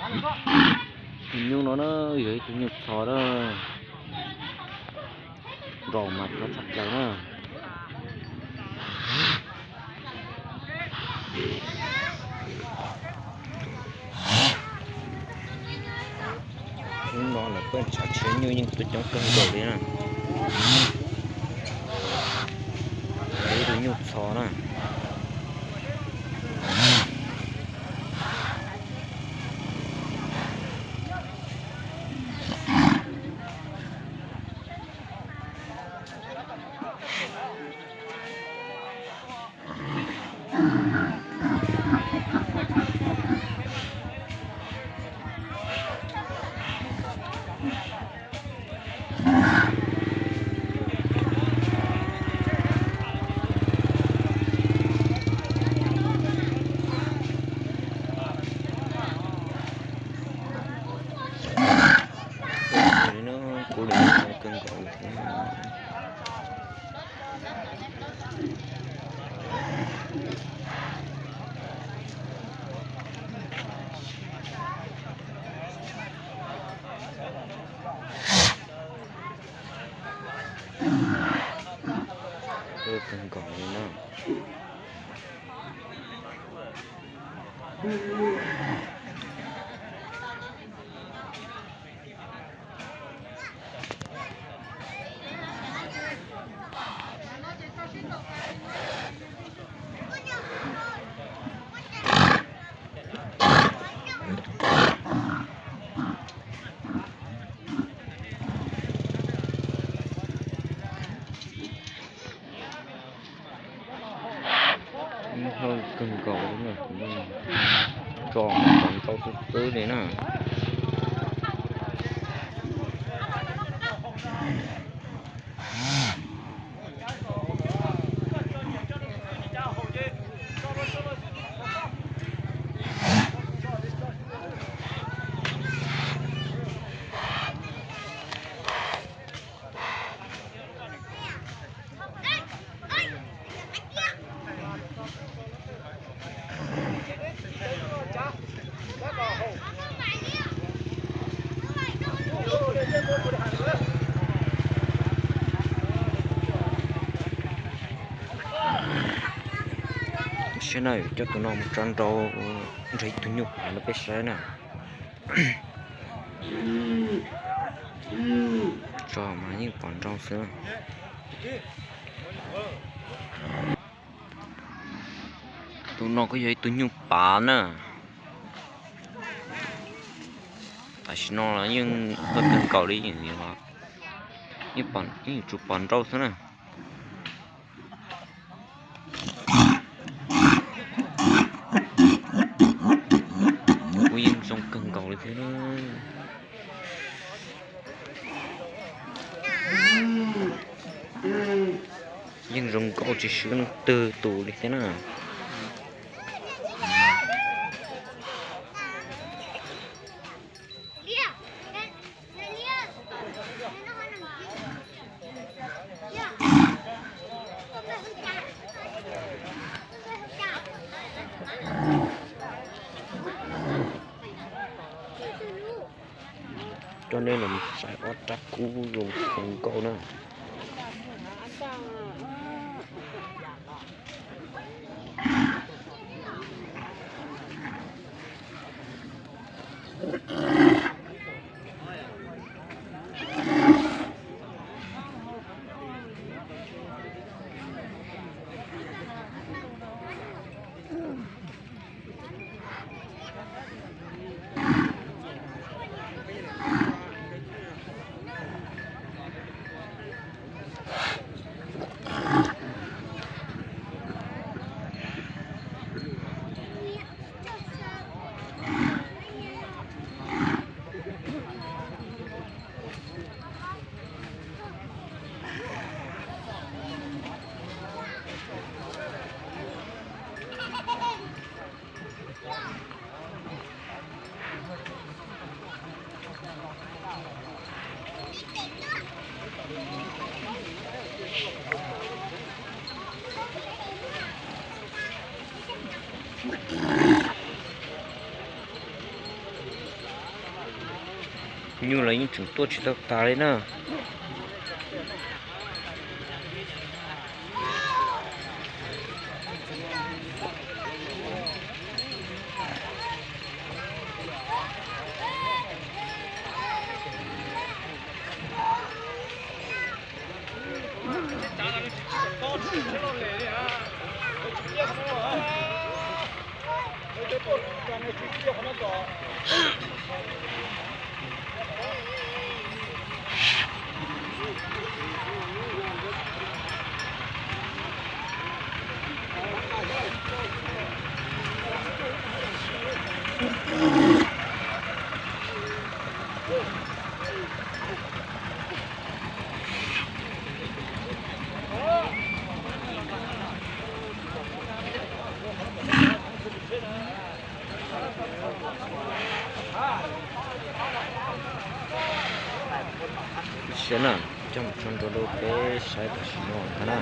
Tus nyuj no na, yog ib tug nyuj txho na, nraus mas txho tshaj plaws na. Hnub no lawv peb tshav tshiab nyuj yeej tuaj coob kawg nkaus li na. Ib tug nyuj txho na. Kuv li no kawg nkaus li thiab. Kawg nkaus li na. Ib hawj kawg nkaus li na, kuv tso pov nrau xwb xwb li na. Saib na, coj tus no mus tso nrau nrog ib tug nyuj pav no peb saib na. Tso mas yeej pom nrau xwb. Tus no kuj yog ib tug nyuj pav na. Tam sim no los yeej tuaj kawg nkaus li, yeej yuav tsum pom nrau xwb na. Kuj yeej zoo kawg nkaus li thiab na. Yeej zoo nkauj tsis swb leej twg tus li thiab na. Coj nej los saib ob rab kub zoo kawg nkaus na. Nyuj los yeej tseem tuaj tsis tau tas li na. Ib siab na, coj mus tso nrau rau peb saib tam sim no ntag na.